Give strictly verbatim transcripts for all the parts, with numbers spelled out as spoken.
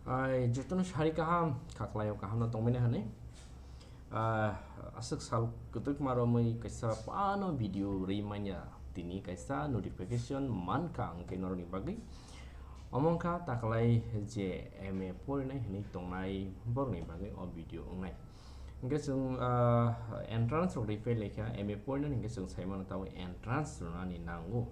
Ai, jotono sari kaham, khaklaio kaham no tongmani hani. Ah, aswk sal kwtwkma romwi kaisa pano video rwi manya. Tini kaisa notification mankha ang khe norokni bagwi. Omo wngkha taklai je M A porinai hinwi tongnai borokni bagwi o video wngnai. Hingke chwng, ah, entrance rok rwi phai laikha, M A porinani hingke chwng sai mano tabuk entrance rwnani nango.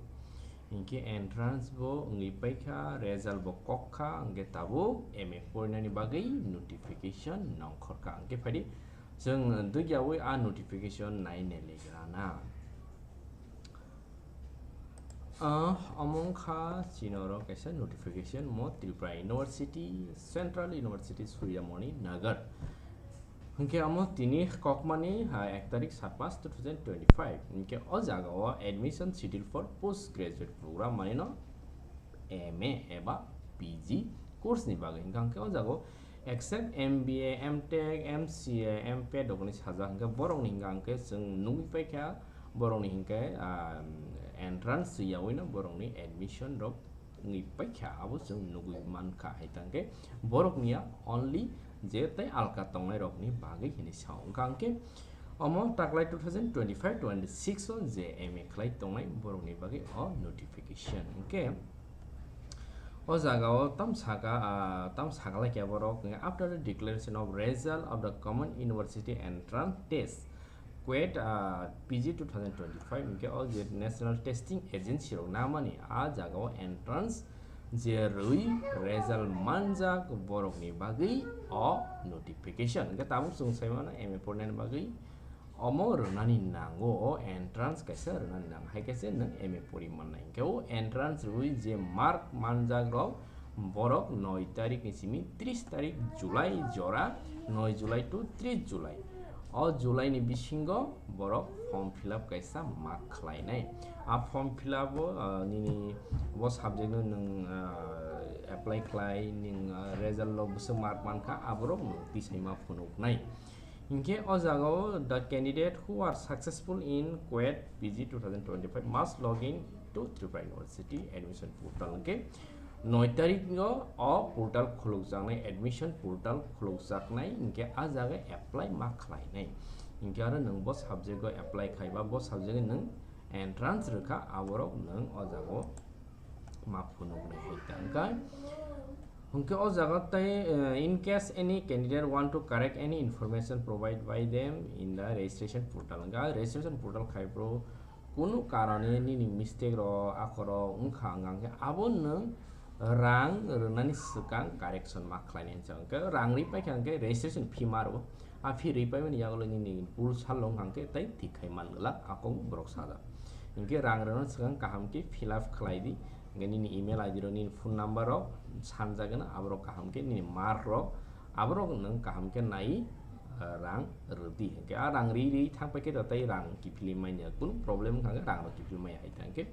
Hingke entrance bo wngwi paikha, result bo kok kha, hingke tabuk M A porinani bagwi notification nongkhor kha. Hingke phaidi chwng dugyawi a notification naine legrana. Ah, omo wngkha chini oro kaisa notification mo Tripura University, Central University Surya Moni Nagar. Hingke amo tini kokmani, ha, ek tarik sat pas two thousand twenty-five. Hingke o jaga o admission schedule for post graduate program mani no M A eba P G course ni bagwi. Hingke hingke o jaga o except M B A, M Tech, M C A, M Ped rokni sajak hingke borokni hingka hingke chwng nugwi paikha borokni hingke, ah, entrance swiyawi no borokni admission rok wngwi paikha, abo chwng nugwi mankha. Hai tangkhe borokniya only je tei alka tongnairokni bagwi hinwi sao. Wngkha hwnkhe omo taklai two thousand twenty-five twenty-six o je M A khlai tongnai borokni bagwi o notification. Hwnkhe o jaga o tam saka, ah, tam sakalaikha borok, after the declaration of result of the Common University Entrance Test, kuet, ah, P G two thousand twenty-five hingke o je National Testing Agency rok namani a jaga o entrance je rwi result manjak borokni bagwi o notification. Hingke tabuk chwng sai mano M A porinani bagwi omo rwnani nango, o entrance kaisa rwnani nango, hai khe se nwng M A pori mannai. Hingke o entrance rwi je mark manjak rok, borok noi tarik ni simi tris tarik July jora, noi July to tris July. O July ni bisingo borok form fill up kaisa ma khlainai. A form fill up o, ah, nini bo subject no nwng, ah, apply khlai, nwng, ah, result o bwswk mark mankha, aborok nwng tisaima phunuknai. Hinkhe o jaga o the candidate who are successful in kuet P G two thousand twenty-five must log in to Tripura University admission portal. Hinkhe noi tarik o, o portal khulukjaknai, admission portal khulukjaknai, hinkhe a jaga apply ma khlainai. Hinkhe aro nwng bo subject o apply khaiba, bo subject o nwng entrance rwkha, aborok nwng o jaga o ma phunuknai hai tangkha. Hwnkhe o jaga tei, eh, in case any candidate want to correct any information provided by them in the registration portal, hwnkhe a registration portal khai phuru kunu karone nini mistake rok, akhor rok wngkha, hwnkha hwnkhe abo nwng rang rwnani swkang correction ma khlainai hinsa, hwnkhe rang ri paikha hwnkhe registration fee ma rwo. A fee rwi paimani yagulo nini pool sallo wngkha hwnkhe tei thik khai man glak, a kok borok sajak. Hinkhe rang rwna swkang kaham khe fill up khlai di. Hinkhe nini email I D rok, nini phone number rok sanjak gana, aborok kaham khe nini mark rok, aborok nwng kaham khe nai, ah, rang rwdi. Hinkhe a rang ri ri thang paikhe tei rang kiphilwi manya, kunu problem wngkha hwnkhe rang rok kiphilwi maya hai tangkhe.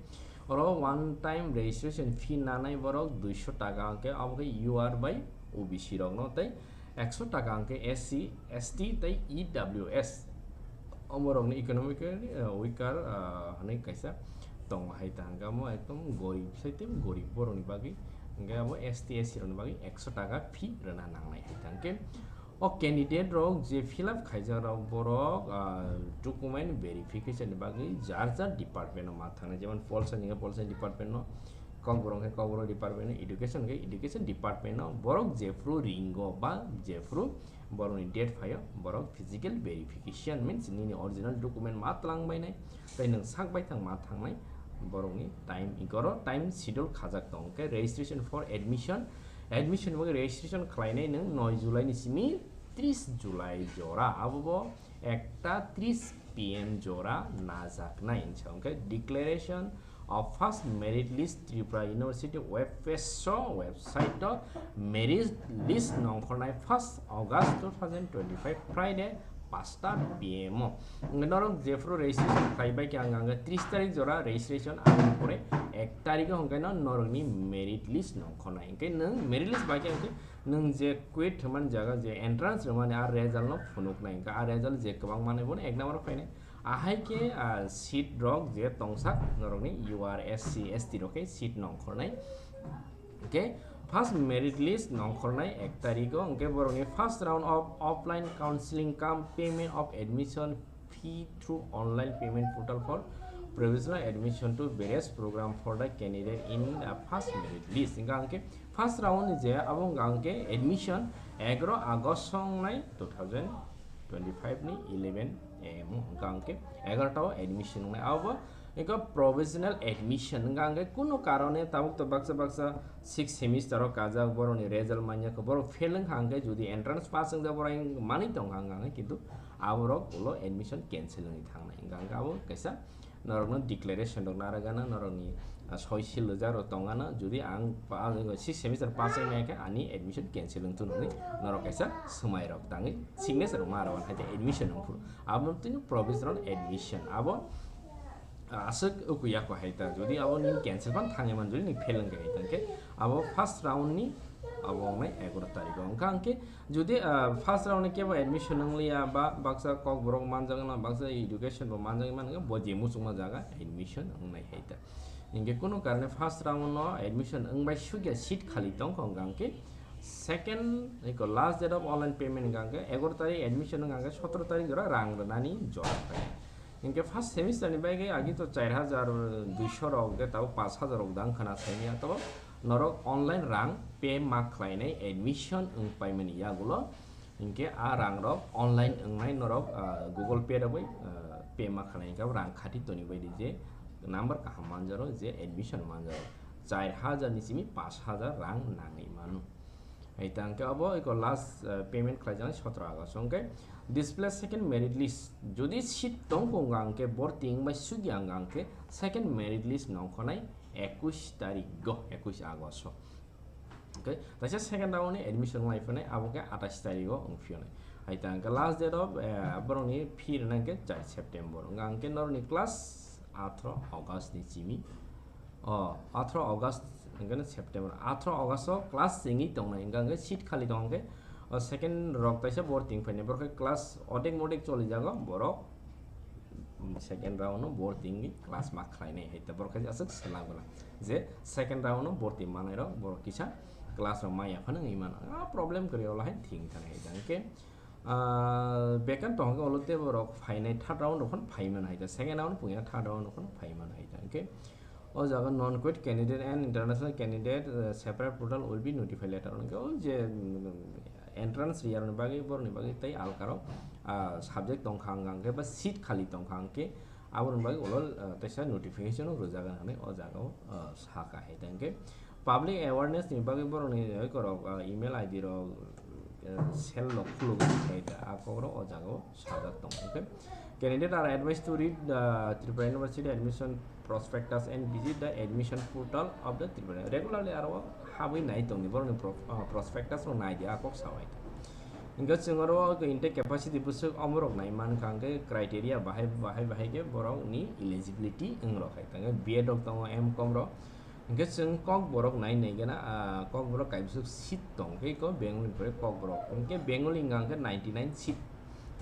Oro one time registration fee nanai borok duiso taka hwnkhe, abo khe U R bai O B C rokno tei ekso taka hwnkhe S C, S T tei E W S. Omorokni economically, uh, weaker, uh, hwnwi kaisa tongo hai ta hwnkhe amo ekdom gorib sai tei gorib borokni bagwi hwnkhe abo S T, S C rokni bagwi ekso taka fee rwna nangnai hai ta hwnkhe o candidate rok je fill up khaijak rok borok, uh, document verification ni bagwi jar jar department o ma thangnai, jemon polsa ni hwnkhe polsa ni department no, Kokborok hwnkhe Kokborok department no, education hwnkhe education department no, borok jephru ringo ba jephru borokni date phaio, borok physical verification means nini original document ma twlang bainai, tei nwng sak baithang ma thangnai, borokni time, ikoro time schedule khajak tongo. Hwnkhe registration for admission, admission bagwi registration khlainai nwng noi July ni simi tris July jora, abo bo ekta tris P M jora najaknai hinsa. Hwnkhe declaration of first merit list Tripura University web page o, website o merit list nongkhornai first August two thousand twenty-five Friday pasta P M o. Hwnkhe norok jephru registration khlaibai khe ang, ang tris tarik jora registration, aboni pore ek tarik o hwnkhe no norokni merit list nongkhornai. Hwnkhe nwng merit list bai khe hwnkhe nwng je kuet thwngmani jaga je entrance rwmani a result no phunuknai, hwnkhe a result je kwbang manwi bono ek number o phainai. Ahai khe, ah, seat rok je tongsak norokni U R, S C, S T rok khe seat nongkhornai. Hwnkhe First merit list nongkhornai ek tarigo, hwnkhe borokni first round of offline counseling cum payment of admission fee through online payment portal for provisional admission to various program for the candidate in the first merit list. Hwnkha hwnkhe first round ni je abo hwnkha hwnkhe admission egaro August songnai two thousand twenty-five ni eleven A M o hwnkha hwnkhe egarota o admission wngnai. Abo eko provisional admission hwnkha hwnkhe kuno karone tabuk to baksa baksa six semester o kajak, borokni result manya khe borok fail wngkha hwnkhe, jodi entrance pass wngjak borok manwi tongkha hwnkha hwnkhe, kintu aborok ulo admission cancel wngwi thangnai hwnkha hwnkhe abo kaisa norokno declaration rok narwk gana, norokni, ah, soi sil rijak rok tong gana, jodi ang pa-, six semester pass wngmaya khe ani admission cancel wngthun hwnwi norok kaisa swmai rok tangwi signature rok ma rw hai admission wngphuru. Abo tini provisional admission abo aswk ukuyako hai ta, jodi abo nini cancel phan thangwi man, jodi nini fail wngkha hai ta, hwnkhe abo first round ni abo wngnai egaro tarikh o. Hwnkha hwnkhe jodi, ah, first round ni kebo admission wngliya ba baksa kokborok manjak na, baksa education bo manjak man, hwnkhe bo je muchungma jaga admission wngnai hai ta. Hwnkhe kunu karone first round no admission wngbai sugya, seat khali tongkha, hwnkha hwnkhe second eko last date of online payment hwnkha hwnkhe egaro tarikh admission wngkha hwnkhe sotoro tarikh jora rang rwnani jora phai. Hwnkhe first semester ni bagwi agi to char hajar duiso rok, hwnkhe tabuk pash hajar rok dang khna saimya, to norok online rang pay ma khlainai admission wng paimani yagulo, hwnkhe a rang rok online wngnai norok, ah, Google Pay rogwi, ah, pay ma khlainai, hwnkhe rang khati toni bai di je number kaham manjaro, je admission manjaro, char hajar ni simi pash hajar rang nangwi mano. Hai ta hwnkhe abo eko last, ah, payment khlaijak sotoro August o. Hwnkhe display second merit list, jodi seat tongkha hwnkha hwnkhe borti wngbai sugya hwnkha hwnkhe second merit list nongkhornai ekush tarikh o, ekush August o. Okay, taisa second round ni admission lai phunai abo khe atais tarikh o wng phiyonai. Hai ta hwnkhe last date of, eh, borokni fee rwna hwnkhe char September. Hwnkha hwnkhe norokni class athro August ni simi. O, athro August hwnkhe no September. Athro August o class chengwi tongnai, hwnkha hwnkhe seat khali tong hwnkhe, o, second rok taisa borti wng phainai, borok khe class odek modek cholijago, borok, mm, second round o borti wngwi class ma khlainai hai ta, borok khe aswk swlak bwla je second round o borti manai rok borok kisa class rok maya phano wngwi mano, a problem kwrwi, ola hai thwng thani hai ta. Hwnkhe, ah, vacant tong hwnkhe, olo tei borok phainai third round rok phano phai mano hai ta, second round phungya third round rok phano phai mano hai ta. Hwnkhe o jaga non-quit candidate and international candidate, uh, separate portal will be notified later on. Hwnkhe o je, mm, entrance riyarokni bagwi, borokni bagwi tei alkaro, ah, subject tongkha hwnkha hwnkhe ba seat khali tongkha hwnkhe, aborokni bagwi ulo, ah, teisa notification rok rwjak hwnwi o jaga o, ah, sakha hai ta. Hwnkhe public awareness ni bagwi borokni oikorok, ah, email I D rok, ah, cell rok khulugwi hai ta, a kokrok o jaga o sajak tongo. Hwnkhe candidate are advised to read the Tripura University admission prospectus and visit the admission portal of the Tripura. Regularly aro habwi nai tongdi borokni pro-, ah, prospectus rok nai di, a kok sawai. Hwnkhe chwng oro intake capacity bwswk omorok nai mankha, hwnkhe criteria bahai, bahai, bahai khe borokni eligibility wng rok hai. Hwnkhe B Ed rok tongo, M Com rok. Hwnkhe chwng Kokborok nai nai gana, ah, Kokborok kaibwswk seat tong khe ko Bengali ni pore Kokborok. Hwnkhe Bengali wngkha hwnkhe ninety nine seat.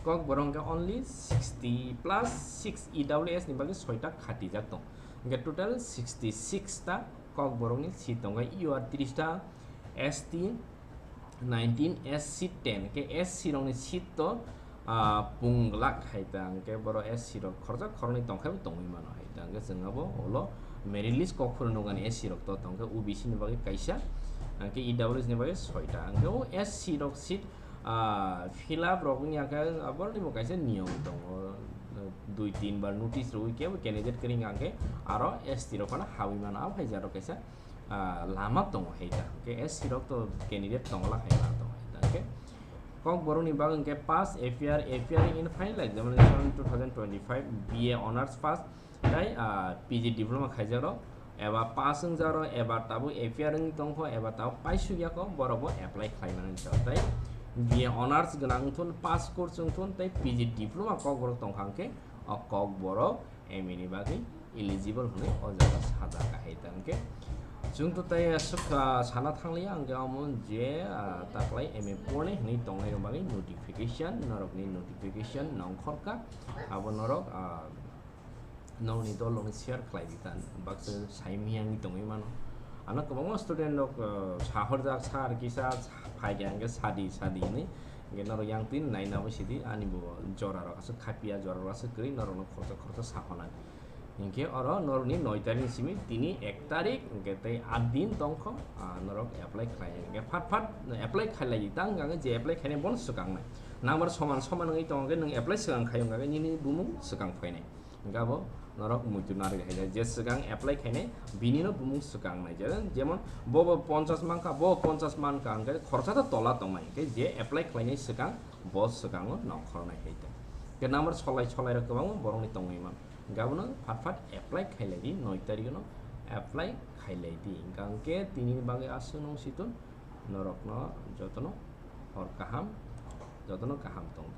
Kokborok hwnkhe only sixty plus six, E W S ni bagwi soita khatijak tong. Hwnkhe total sixty six ta Kokborokni seat tong khe, U R tris ta, S T nineteen, S C ten, khe S C rokni seat to, ah, punglak hai ta, hwnkhe borok S C rok khoroksa khoroknwi tongkhe bo tongwi mano hai ta, hwnkhe chwng abo ulo merit list kok phuru nukani S C rok to tongkhe, O B C ni bagwi kaisa, hwnkhe E W S ni bagwi soita, hwnkhe o S C rok seat, ah, fill up rok wngya khe aboroni bo kaisa niyom tongo, dui tin bar notice rwui kebo candidate kwrwngya hwnkhe aro S T rok phano habwi mano, abo hai jaro kaisa ah, lama tongo hai ta. Hwnkhe S C rok to candidate tongo la hai ma tongo hai ta. Hwnkhe Kokborokni bagwi hwnkhe pass, appear, appearing in final examination two thousand twenty-five, B A honours pass, tai, ah, P G diploma khaijak rok, eba pass wngjak rok, eba tabuk appear wng tongkho, eba tabuk paisuk yakho, borok bo apply khlai mano jat. Tai B A honours gwnang wngthun, pass course wngthun, tai P G diploma Kokborok tongkha hwnkhe, o Kokborok M A ni bagwi eligible hwnwi o jaga sajak hai ta hwnkhe. Chwng to tai aswk, ah, sana thangliya, hwnkhe omo je, ah, taklai M A pornai hwnwi tongnai rok bagwi notification, norokni notification nongkhorkha, abo norok, ah, nokni dol rokni share khlai di ta, baksa saimya wngwi tongwi mano. Ano kwbangma student rok, uh, sahorjak, "Sir, kisa phaikha," hwnkhe, "Sadi, sadi," hinwi. Hwnkhe norok yang twi naina bo sidi, ani bo jora rok aswk khapia, jora rok aswk kwrwi, norokno khoroksa khoroksa sahonai. Hwnkhe oro norokni noi tarik ni simi tini ek tarik, hwnkhe tei aat din tongkho, ah, norok apply khlai. Hwnkhe phat phat apply khailai di, tang hwnkhe je apply khainai bono swkang nai. Number soman soman wngwi tongo hwnkhe nwng apply swkang khai wngkha khe nini bumung swkang phainai. Hingke abo norok muitu nari hai, je swkang apply khainai, bini no bumung swkang nai. Je-, jemon bo bo ponchas mankha, bo ponchas mankha, hingke khoroksa to tola tongnai, hingke je apply khlainai swkang, bo swkango nongkhornai hai ta. Hingke number solai solai rok kwbangma borokni tongwi man. Hingke abono phat phat apply khailai di, noi tarikh no apply khailai di. Hingke tini ni bagwi aswk nung situng norokno jotono hor kaham, jotono kaham tong.